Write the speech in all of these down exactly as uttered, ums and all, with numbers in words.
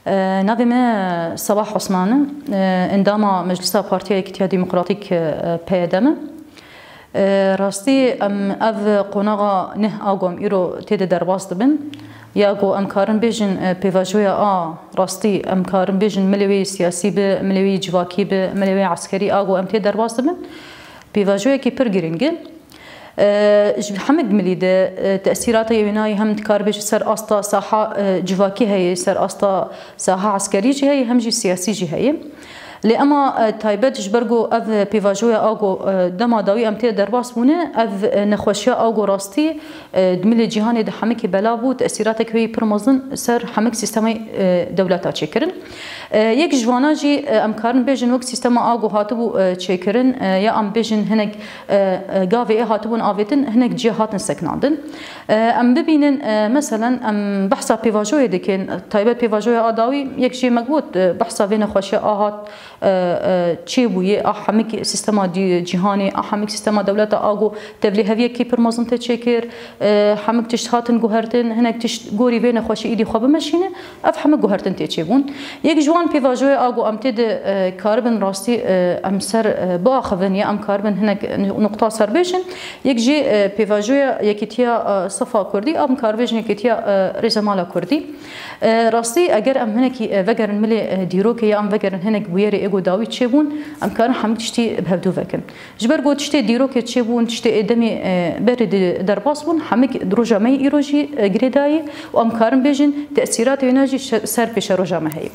E, Navê me Sabah Osman e. E, endama Meclisa Partiya Yekîtiya Demokratîk, e, P Y D me. E, rastî em ev qonaxa neh a ku em îro tê de derbas dibin, ya ku em karin bêjin, e, pêvajoya a rastî, em karin bêjin milê wê siyasî bi, milê wê civakî bi, milê wê eskerî a ku em tê derbas dibin, pêvajoyekî pir girîng e. E, ji hemik milî de, e, tesîrata yewênayî hem dikar bêje ser asta saha, e, civakî heye, ser asta saha eskerî jî heye, hem jî siyasî jî heye. Lê ema, e, taybet ji ber ku ev pêvajoya a ku, e, dema dawî em tê derbas bûne, ev, e, nexweşiya a ku rastî, e, di milê cîhanê de hemikî belav bû, tesîratek wê yî pir mezin ser hemik sîstemê, e, dewleta çêkirin. E, yek ji vana jî, e, em karin bêjin wek sîstema a ku hatibû, e, çêkirin, e, ya em bêjin hinek, e, e, gavê ê hatibûn avêtin, hinek cihê hatin sekinandin. E, em bibînin, e, meselen, em behsa pêvajoyê dikin, taybet pêvajoya a dawî, yek jê me got, e, behsa vê nexweşiya a hat, e, e, çêbûyê, a hemik sîstema dî-, cîhanê, a hemik sîstema dewleta a ku tevliheviyekî pir mezin tê çêkir, e, hemik tişt hatin guhertin, hinek tişt gorî vê nexweşî îdî xwe bimeşîne, ev hemik guhertin tê çêbûn. Yek ji wan pêvajoyê a ku em tê de, e, karibin rastî, e, em ser, e, biaxivin ya em karibin hinek nuqta ser bêjin. Yek jî, e, pêvajoya Yekîtiya, e, Sefa Kurdî, em karibêjin Yekîtiya, e, Rêzemala Kurdî. E, rastî, eger em hinekî, e, vegerin milê, e, dîrokê ya em vegerin hinek bûyerê ê ku dawî çêbûn, em karin hemî tiştî bi hevdû vekin. Ji ber ku tiştê dîrokê çêbûn, tiştê ê demê, e, berê di derbas bûn, hemî di roja me yê îro jî, e, girêdayî û em karin bêjin tesîratê wêna jî şe-, ser pêşeroja me heye.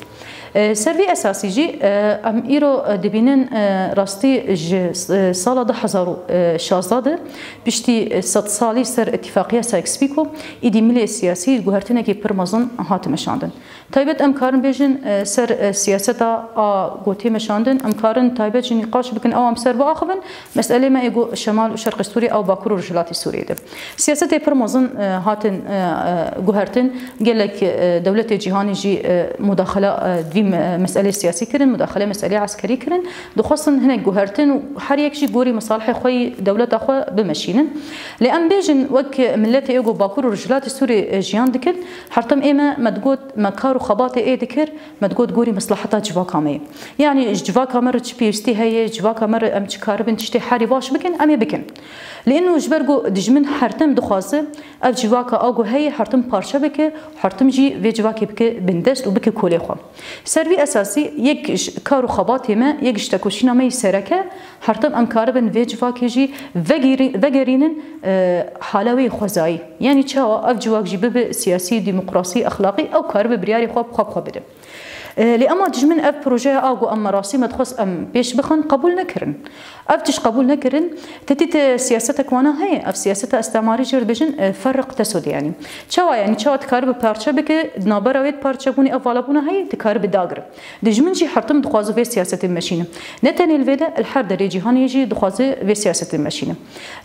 E, ser vî esasî jî, e, em îro, e, dibînin, e, rastî ji, e, sala du hezar û şazde de piştî, e, sed salî ser îtîfaqiya Sykes-Picot, îdî milê siyasî guhertinekî pir mezin hat meşandin. Taybet em karin bêjin, e, ser, e, siyaseta a ku tê meşandin, em karin taybet jî nîqaş bikin, ew em ser biaxivin, meselê me ê ku Şemal û Şerqê Sûriyê ew Bakur û Rojhilatê Sûriyê de. Siyasetê pir mezin, e, hatin, e, e, guhertin. Gelek, e, dewletê cîhanê jî, e, mudaxela, e, vî me-, meselê siyasî kirin, mudaxele meselê eskerî kirin. Dixwestin hinek guhertin û her yek jî gorî misalihê xwe yî dewleta xwe bimeşînin. Lê em bêjin wek miletê ê ku Bakur û Rojhilatê Sûriyê, e, jiyan dikin, hertim ê me, me digot, me kar û xebatê ê dikir, me digot gorî mislaheta civaka me ye. Yanî ji civaka me re çi pêwîstî heye, civaka me re em çi karibin tiştê herî baş bikin, em ê bikin. Lê ino ji ber ku dijmin hertim dixwaze ev civaka a ku heye hertim parçe bike, hertim jî vê civakê bike bindest û bike kolê xwe. Ser vî esasî yek ji kar û xebatê me, yek ji tekoşîna me yî sereke, hertim em karibin vê civakê jî vegîrî-, vegerînin, e, hala wê yî xwezayî. Yanî çawa ev civak jî bibe siyasî, demokrasî, exlaqî, ew karibe biryarê xwe bi xwe bi xwe bide. E, lê ema dijmin ev projeya a ku em me rastî me dixwest em pêş bixin, qebûl nekirin. Ev tişt qebûl nekirin. Te dît, e, siyasetek wana heye, ev siyaseta îstemarî jê re dibêjin, e, ferriq tesud yanî. Çawa yanî? Çawa dikaribe parçe bike, di navbera wê parçebûnê ev valabûna heye, dikaribe dagire. Dijmin jî hertim dixwaze vê siyasetê meşîne. Ne tenê li vê de, li her derê cîhanê jî dixwaze vê siyasetê meşîne.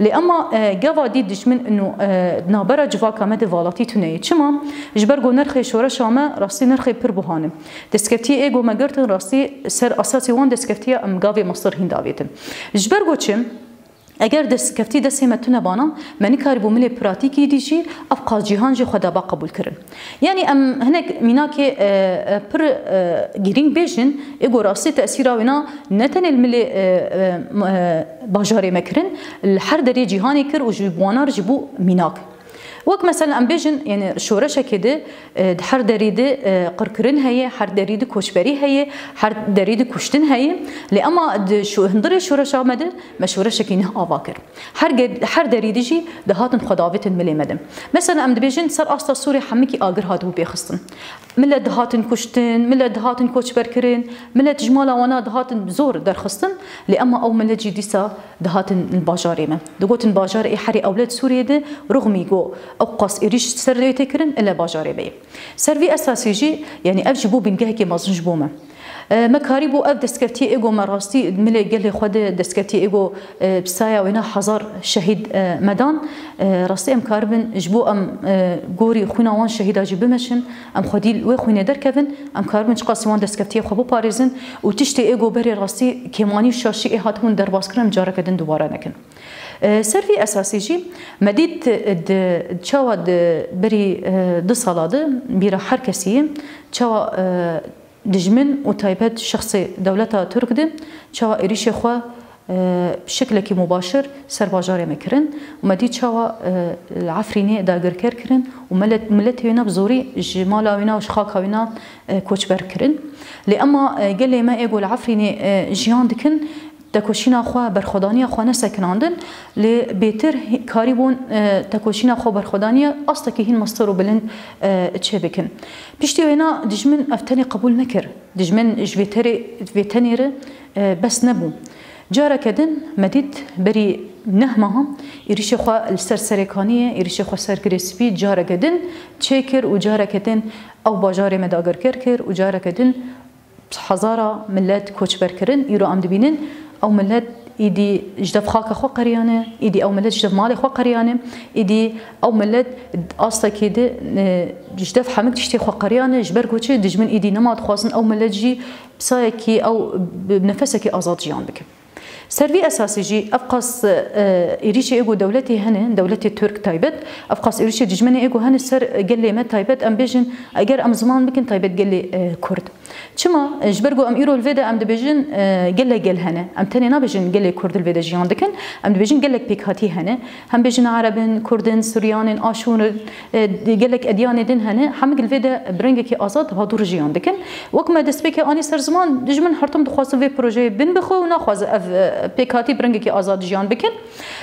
Lê ema, e, gava dî dijmin ino, e, di navbera civaka me de valatî tune ye. Çima? Ji ber ku nirxê şoreşa me rastî nirxê pir buhan e. Destkeftiyê ê ku me girtin rastî ser esasê wan destkeftiya em gavê mestir hîn davêtin. Ji ber ku çi? Eger destkeftî destê me tune bana, me nikarîbû milê pratîkî dî jî ev qas cîhan jî xwe daba qebûl kirin. Yanî em hinek mînakê, e, e, pir, e, girîng bêjin, ê ku rastî tesîra wêna ne tenê li milê, e, e, m-, e, bajarê me kirin, li her derê cîhanê kir û ji wana re jî bû mînak. Wek mesela em bêjin, yanî şoreşekê de, e, di her derî de, e, qirkirin heye, her derî de koçberî heye, her derî de kuştin heye. Lê ema di şo-, hundirê şoreşa me de me şoreşekî neh ava kir. Her ge-, her derî de jî dihatin xwe davêtin milê me de. Mesela em dibêjin ser asta Sûrê hemikî agir hatibû pêxistin. Milet dihatin kuştin, milet dihatin koçberkirin, milet ji mala wana dihatin zor derxistin, lê ema ew milet jî dîsa dihatin li bajarê me. Digotin bajarê ê herê ewled Sûriyê de ruxmî ku ew qas êrîş ser wê tê kirin, ile bajarê me ye. Ser vî esasî jî, yanî ev jî bû bingehekê mezin ji bo me. E, me karîbû ev destkeftiyê ê ku me rastî milê gelê xwe de destkeftiyê ê ku, e, bi saya wêna hezar şehîd, e, me dan, e, rastî em karibin ji bo em, e, gorî xwîna wan şehîda jî bimeşin, em xwedî li wê xwînê derkevin, em karibin çiqasî wan destkeftiyê xwe biparêzin û tiştê ê ku berê rastî kêmanî û şaşî ê hatibûn derbas kirin, em careke din dubare nekin. E, ser vî esasî jî me dît, e, di çawa di berî, e, du sala de bîra her kesî ye, çawa, e, dijmin û taybet şexsê dewleta Tirk de çawa êrîşê xwe, e, bi şeklekî mubaşir ser bajarê me kirin û me dît çawa, e, li Efrînê dagirker kirin û milet, miletê wêna bi zorî ji mala wêna û ji xaka wêna, e, koçber kirin. Lê ema, e, gelê me ê ku li Efrînê, e, jiyan dikin, tekoşîna xwe, berxwedaniya xwe nesekinandin, lê bêtir hî-, karîbûn, e, tekoşîna xwe, berxwedaniya astekî hîn mestir û bilind, e, çêbikin. Piştî wêna dijmin ev tenê qebûl nekir. Dijmin ji vê terê, vê tenê re, e, bes nebû. Careke din me dît berî neh mehan êrîşê xwe li ser Serêkaniyê, êrîşê xwe ser Girê Spî careke din çêkir û careke din ew bajarê me dagirker kir û careke din hezara milet koçber kirin. Îro em dibînin ew milet îdî ji dev xaka xwe qeriyane, îdî ew milet ji dev malê xwe qeriyane, îdî ew milet astekê de, e, ji dev hemik tiştê xwe qeriyane, ji ber ku çi dijmin îdî nema dixwazin ew milet jî pisayekî ew bi nefesekî azad jiyan bikin. Ser vî esasî jî ev qas, e, êrîşê ê ku dewletê hene, dewletê Tirk taybet, ev qas êrîşê dijmenê ê ku hene ser gelê me taybet, em bêjin, eger em ziman bikin taybet gelê, e, Kurd. Çima? E, ji ber ku em îro li vê de em dibêjin, e, gelek gel hene. Em tenê nabêjin gelê Kurd li vê de jiyan dikin, em dibêjin gelek pêkhatî hene. Hem bêjin Ereb in, Kurd in, Suryan in, Aşûr in, e, gelek edyanê din hene. Hemik li vê de bi rengekî azad hadûr jiyan dikin. Wek me destpêkê anî ser ziman, dijmin hertim dixwaze vê projeyê bin bixe û naxwaze ev, e, pêkhatî bi rengekî azad jiyan bikin.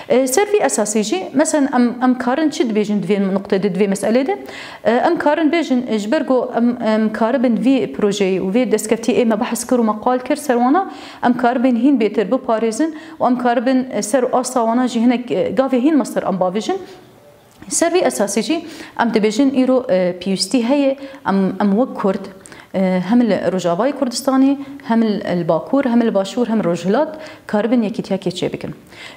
E, ser vî esasî jî, meselen, em, em karin çi dibêjin di vê nuqtê de, di vê meselê de? E, em karin bêjin, e, ji ber ku em, em karibin vî projeyê û vê destkeftî ê me behs kir û me qal kir ser wana, em karibin hîn bêtir biparêzin û em karibin, e, ser asta wana jî hinek, e, gavê hîn mestir em bavêjin. Ser vî esasî jî em dibêjin îro, e, pêwîstî heye em, em wek Kurd, e, hem li Rojavayê Kurdistanê, hem li Bakur, hem li Başûr, hem Rojhilat karibin yekîtiyekê çêbikin.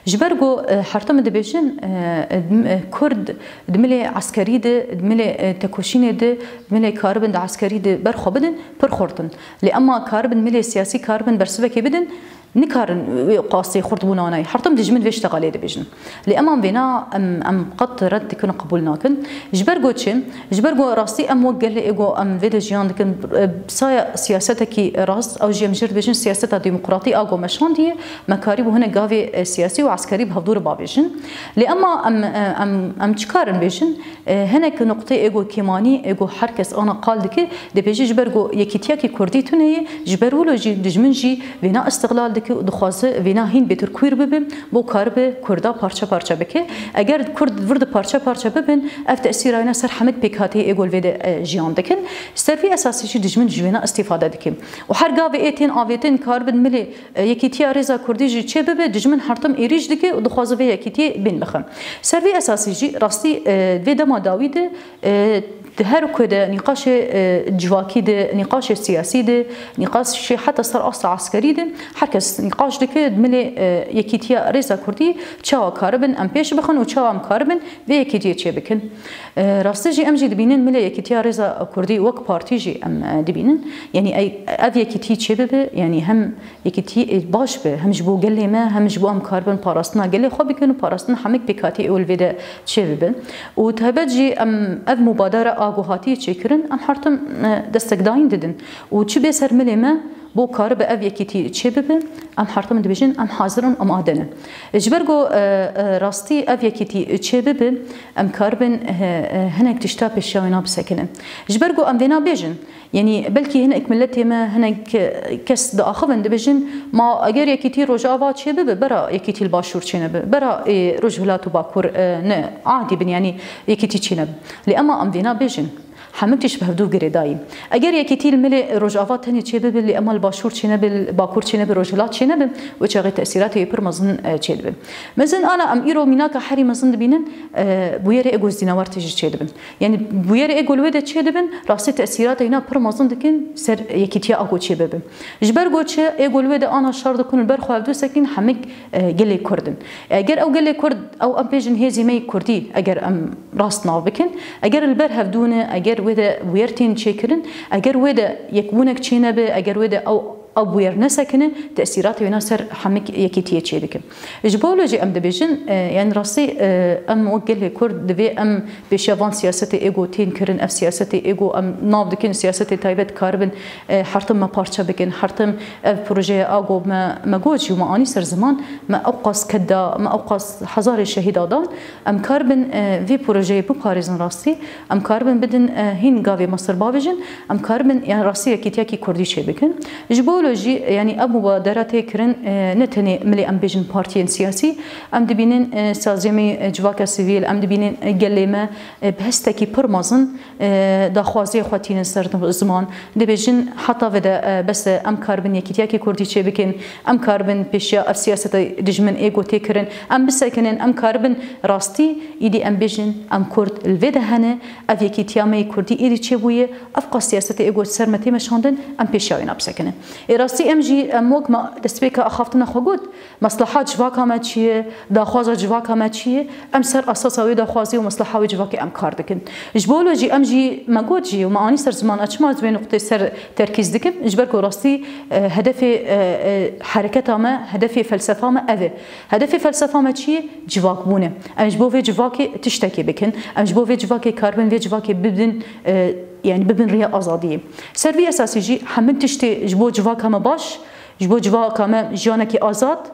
Ji ber ku, e, her tim dibêjin, e, e, Kurd di milê eskerî de, di milê, e, tekoşînê de, di milê karibin di eskerî de berxwe bidin, pir xurt in. Lê ema karibin milê siyasî karibin bersivekê bidin, nikarin wê qasê xurtbûna wan heye. Her tim dijmin vê ştexalê dibêjin. Lê em an vêna em, em qet red dikin û qebûl nakin. Ji ber ku çi? Ji ber ku rastî em wek gelê ê ku em vê de jiyan dikin, e, saya siyasetekî rast, ew jî em jê re dibêjin siyaseta demokratî a ku me şandiye, me karîbû hinek gavê, e, siyasî û eskerî bi hevdû re bavêjin. Lê ema em, e, em, em çi karin bêjin? E, hinek nuqtê ê ku kêmanî, ê ku her kes ana qal dike, dibêje ji ber ku yekîtiyekî Kurdî tune ye, ji ber wilo jî dijmin jî vêna îstiqlal dike û dixwaze vêna hîn bêtir kwîr bibe, bo karibe Kurda parçe parçe bike. Eger Kurd vir di parçe parçe bibin, ev tesîra wêna ser hemik pêkhateyê ê ku li vê de, e, jiyan dikin. Ser vî esasî jî dijmin ji wêna îstîfade dike. Û her gavê ê tên avêtin karibin milê, e, yekîtiya rêza Kurdî jî çê bibe, dijmin her tim êrîş dike û dixwaze vê yekîtiyê bên bixe. Ser vî esasî jî rastî, e, vê dema dawî de, e, di her ku de nîqaşê, e, civakî de, nîqaşê siyasî de, nîqaşê heta ser asta eskerî de, her kes nîqaş dike, di milê, e, yekîtiya rêza Kurdî çawa karibin em pêş bixin û çawa em karibin vê yekîtiyê çê bikin. E, rastî jî em jî dibînin milê yekîtiya rêza Kurdî wek partî jî em, e, dibînin. Yanî ey, ev yekîtî çê bibe, yanî hem yekîtî, e, baş be, hem ji bo gelê me, hem ji bo em karibin parastina gelê xwe bikin û parastina hemik pêkhatî ê li vê de çê bibe. Û taybet jî em ev mubadere a ku hatiye çêkirin, em her tim, e, destekdayîn didin. Û çi bê ser milê me, bo karibe ev yekîtî çê bibe, em her tim dibêjin, em hazir in, em amade ne. Ji ber ku, e, e, rastî ev yekîtî çê bibe, em karibin, e, e, hinek tişta pêşiya wêna bisekinin. Ji ber ku em vêna bêjin, Yanî belkî hinek miletê me, hinek, e, kes diaxivin, dibêjin, ma eger yekîtî Rojava çêbibe, bera yekîtî li Başûr çênebe, bera, e, Rojhilat û Bakur, e, ne, adî bin, yanî yekîtî çênebe. Lê ema em vêna bêjin, hemik tişt bi hevdû girêdayî. Eger yekîtî li milê Rojava tenê çêbibe, lê ema li Başûr çênebe, li Bakur çênebe, Rojhilat çênebe, wê çaxê tesîratê wê pir mezin, e, çêdibe. Mezin ana em îro mînaka herî mezin dibînin, e, bûyerê ê ku zînewar tê jî çêdibin. Yanî bûyerê ê ku li wê de çêdibin, rastî tesîrata wîna pir mezin dikin ser yekîtiya a ku çêbibe. Ji ber ku çi ê ku li wê de ana şer dikin û li ber xwe hevdû sekin hemik, e, gelê Kurd in. Eger ew gelê Kurd, ew em bêjin hêzê me yê Kurdî, eger em rast nav bikin, eger li ber hevdû ne, eger wê de bûyer tên çêkirin, eger wê de yekbûnek çênebe, eger wê de ew Ew bûyer nesekine, tesîratê wêna ser hemik yekîtiyê çêdike. Ji bo wilo jî em dibêjin, e, yanî rastî, e, em wek gelê Kurd divê em pêşiya van siyasetê ê ku tên kirin, ev siyasetê ê ku em nav dikin, siyasetê taybet karibin, e, hertim me parçe bikin, hertim ev projeye a ku me, me got jî û me anî ser ziman, me ewqas keda, me ewqas hezarê şehîda dan, em karibin, e, vê projeyê biparêzin rastî, em karibin bidin, e, hîn gavê me ser bavêjin, em karibin, yanî rastî yekîtiyekî Kurdî çêbikin. Ji bo wilo jî, yanî ev mubadera tê kirin, e, ne tenê milê em bêjin partiyên siyasî, em dibînin, e, saziyê me, e, civaka sivîl, em dibînin, e, gelê me, e, bi hestekî pir mezin, e, daxwaziyê xwe tînin ser ziman. Dibêjin heta vê de, e, bes e, em karibin yekîtiyekî Kurdî çêbikin, em karibin pêşiya ev siyaseta dijmin ê ku tê kirin, em bisekinin, em karibin rastî, îdî em bêjin, em Kurd li vê de hene, ev yekîtiya me yê Kurdî êdî çêbûye, ev qas siyasetê ê ku ser me tê meşandin, em pêşiya wê nabisekinin. Ê rastî em jî, em wek me destpêka axaftina xwe got, mesleha civaka me çi ye, daxwaza civaka me çi ye, em ser esasa wê daxwazê û mesleha wê civakê em kar dikin. Ji bo wilo jî em jî me got jî û me anî ser ziman, ez çima ez vê nuqtê ser terkîz dikim, ji ber ku rastî, e, hedefê, e, e, hereketa me, hedefê felsefa me ev e. Hedefê felsefa me çi ye? Civakbûn e. Em ji bo vê civakê tiştekê bikin. Em ji bo vê civakê karibin vê civakê bibin, e, yanî bibin riya azadiyê. Ser vî esasî jî hemik tiştê ji bo civaka me baş, ji bo civaka me jiyanekî azad,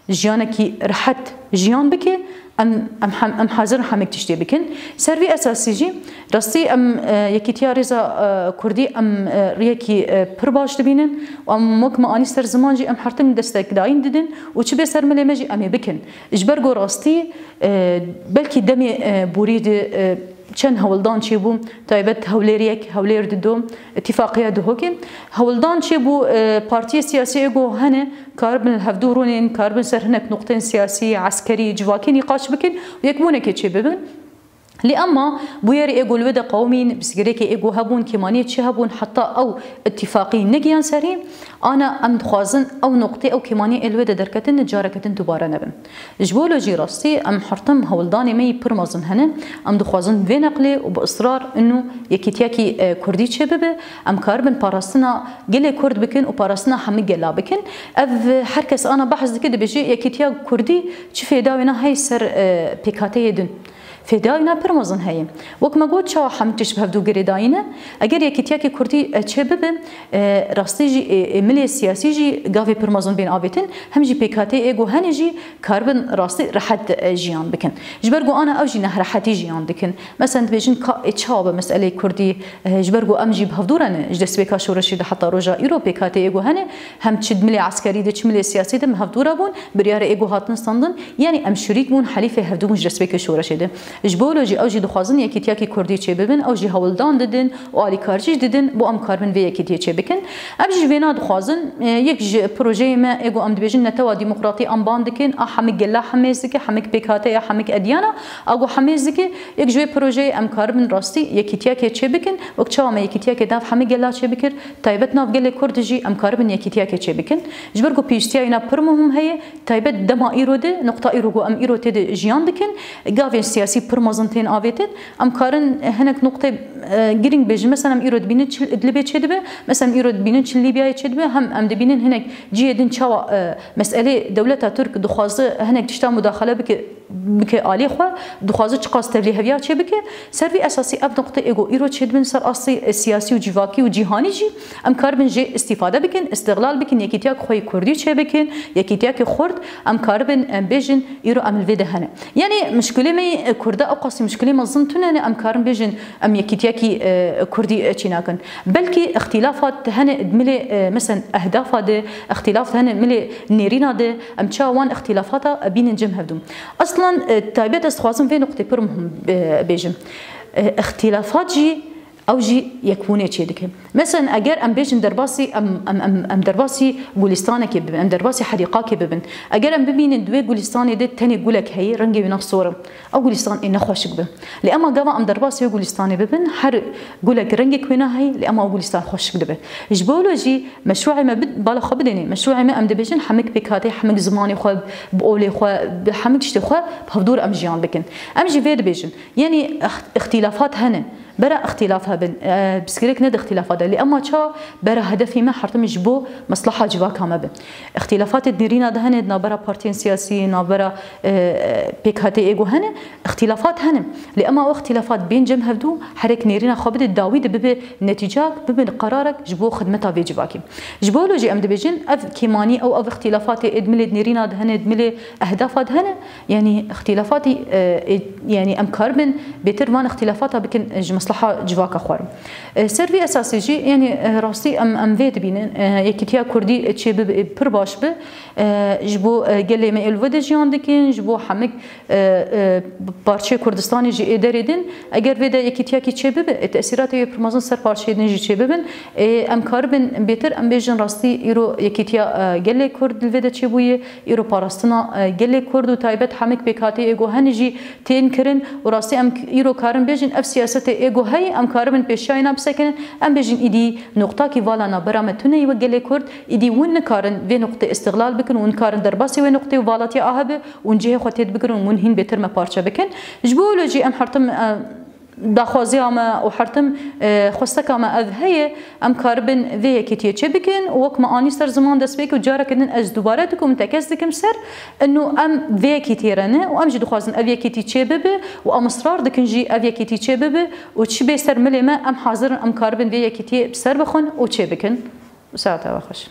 jiyanekî rehet jiyan bike, em, em hem, em hazir hemik tiştê bikin. Ser vî esasî jî rastî em, e, yekîtiya rêza, e, Kurdî em, e, riyekî, e, pir baş dibînin û em wek me anî ser ziman jî em hertim destekdayîn didin û çi bê ser milê me jî em ê bikin. Ji ber ku rastî, e, belkî demê, e, borî di, e, çend hewldan çêbû, taybet Hewlêr yek, Hewlêr dido, Îtîfaqiya Duhokê. Hewldan çêbû, e, partiyê siyasî ê ku hene, karibin li hevdû rûnên, karibin ser hinek nuqtên siyasî, eskerî, civakî nîqaş bikin û yekbûnekê çêbibin. Lê ema bûyerê ê ku li wê de qewimîn, pirsgirêkê ê ku hebûn, kêmaniyê çi hebûn, heta ew îtîfaqî negiyan serî, ana em dixwazin ew nuqtê, ew kêmaniyê ê li wê de derketin, careke din dubare nebin. Ji bo wilo jî rastî em hertim hewldanê me yî pir mezin hene. Em dixwazin vê neqlê û bi israr ino yekîtiyekî, e, Kurdî çêbibe. Em karibin parastina gelê Kurd bikin û parastina hemî gela bikin. Ev, e, her kes ana behs dike, dibêje yekîtiya Kurdî çi fêda wêna heye ser, e, P K T'yê din. Fêda wêna pir mezin heye. Wek me got, çawa hemî tişt bi hevdû girêdayî ne? Eger yekîtiyekî Kurdî, e, çêbibe, e, rastî jî, e, e, milê siyasî jî gavê pir mezin bên avêtin, hem jî P K T'ê ê ku hene jî karibin rastî rehet, e, jiyan bikin. Ji ber ku ana ew jî nehrehetî jiyan dikin. Mesen dibêjin ka, e, çawa bi meseleyê Kurdî, e, ji ber ku em jî bi hevdû re ne, ji destpêka şoreşê de heta roja îro P K T'ê ê ku hene, hem çi di milê eskerî de, çi milê siyasî de bi hevdû re bûn, biryarê ê ku hatin standin, yanî em şirîk bûn, helîfê hevdû bûn ji destpêkê şoreşê de. Ji bo wilo jî ew jî dixwazin yekîtiyekî Kurdî çêbibin, ew jî hewldan didin û alîkarî jî didin, bo em karibin vê yekîtiyê çêbikin. Em jî vêna dixwazin, e, yek ji projeyê me, ê ku em dibêjin netewa demokratî em ban dikin, a hemik gela hemêz dike, hemik P K T ya, hemik edyana, a ku hemêz dike, yek ji wê projeyê em karibin rastî yekîtiyekê çêbikin, wek çawa me yekîtiyekê nav hemik gela çêbikir, taybet nav gelê Kurd jî em karibin yekîtiyekê çêbikin. Ji ber ku pêwîstiya wîna pir muhim heye, taybet dema îro de, nuqta îro ku em îro tê de jiyan dikin, gavên siyasî pir mezin tên avêtin. Em karin hinek nuqtê, e, girîng bêjin. Mesela em îro dibînin çi Idlibê çêdibe, mesela em îro dibînin çi Lîbyayê çêdibe, hem em dibînin hinek cihê din çawa, e, meselê dewleta Tirk dixwaze hinek tişta mudaxele bike, bike alî xwe, dixwaze çiqas tevlîheviya çêbike. Ser vî esasî ev nuqte ê ku îro çêdibin ser astê siyasî û civakî û cîhanî jî em karibin jê îstîfade bikin, îstixlal bikin, yekîtiyek xwe yê Kurdî çêbikin, yekîtiyekê xurt em karibin em bêjin îro em li vê de hene. Yanî mişkilê me yê Kurda ew qasî mişkilê mezin tune ne, em karin bêjin em yekîtiyekî, e, Kurdî, e, çênakin. Belkî îxtîlafat hene di milê, e, mesen ehdafa de, îxtîlaf hene milê nêrîna de, em çawa wan îxtîlafata bînin cem hevdû. Aslan, e, taybet ez dixwazim vê nuqtê pir muhim, e, bêjim. E, îxtîlafat jî, ew jî yekbûnê çêdike. Mesen eger em bêjin derbasî, em, em, em, em derbasî gulîstanekê bibin, em derbasî hedîqakê bibin. Eger em bibînin di wê gulîstanê de tenê gulek heye, rengê wî nav sor e. Ew gulîstan ê nexweşik be. Lê ema gava em derbasî wê gulîstanê bibin, her gulek rengek wêna heye, lê ema ew gulîstan xweşik dibe. Ji bo wilo jî meşrûê me bid-, bala xwe bidêne. Meşrûê me em dibêjin hemik pêkhatê, hemik zimanê xwe, bi olê xwe, bi hemik tiştê xwe bi hevdû re em jiyan bikin. Em jî vê dibêjin. Yanî îx-, îxtîlafat hene. Bera îxtîlaf hebin, e, pirsgirêk ne di îxtîlafa de, lê ema ça bera hedefê me hertim ji bo mesleha civaka me be. Îxtîlafatê di nêrîna de hene, di navbera partiyên siyasî, navbera, e, pêkhatê êgo hene, îxtîlafat hene. Lê ema o îxtîlafat bên cem hevdû, herek nêrîna xwe bide, dawî de bibe netîcak, bibe qerarek ji bo xidmeta vê civakê. Ji bo wilo jî em dibêjin, ev kêmanî ew, ev îxtîlafatê ê di milê di nêrîna de hene, di milê ehdafa de hene, yanî îxtîlafatî, e, ê, yanî em karibin bêtir van îxtîlafata bikin ji mesleha civaka xwe re. E, ser vî esasê jî, yanî, e, rastî em, em vê dibînin, e, yekîtiya kurdî çê bibe, e, pir baş bi, e, ji bo, e, gelê me ê li vê de jiyan dikin, ji bo hemik, e, e, parçeyê Kurdistanê jî ê derê din, eger vê de yekîtiyakî çê bibe, e, tesîratê wê pir mezin ser parçeyê din jî çê bibin. E, em karibin bêtir em bêjin rastî îro yekîtiya, e, gelê Kurd li vê de çêbûye, îro parastina, e, gelê Kurd û taybet hemik pêkhatê êgo hene jî tên kirin û rastî em îro karin bêjin ev siyasetê êgo heye, em karibin pêşiyayê na bisekinin, em bêjin îdî noqtakî vala navbera me tune ye wek gelê Kurd, îdî hûn nikarin vê noqtê îstixlal bikin û hûn nikarin derbasî wê noqtê û valatiya a hebin û hûn cihê xwe têt bigirin û hûn hîn bêtir me parçe bikin. Ji bo wilo jî em hertim, e, daxwaziya me û hertim, e, xwesteka me ev heye, em karibin vê yekîtiyê çê bikin û wek me anî ser ziman destpêk û careke din ez dubare dikim, tekez dikim ser, ino em vê yekîtiyê re ne û em jî dixwazin ev yekîtî çê bibe û em israr dikin jî ev yekîtî çê bibe û çi bê ser milê me em hazir in, em karibin vê yekîtiyê bi ser bixwin û çê bikin. Saeta we xweş.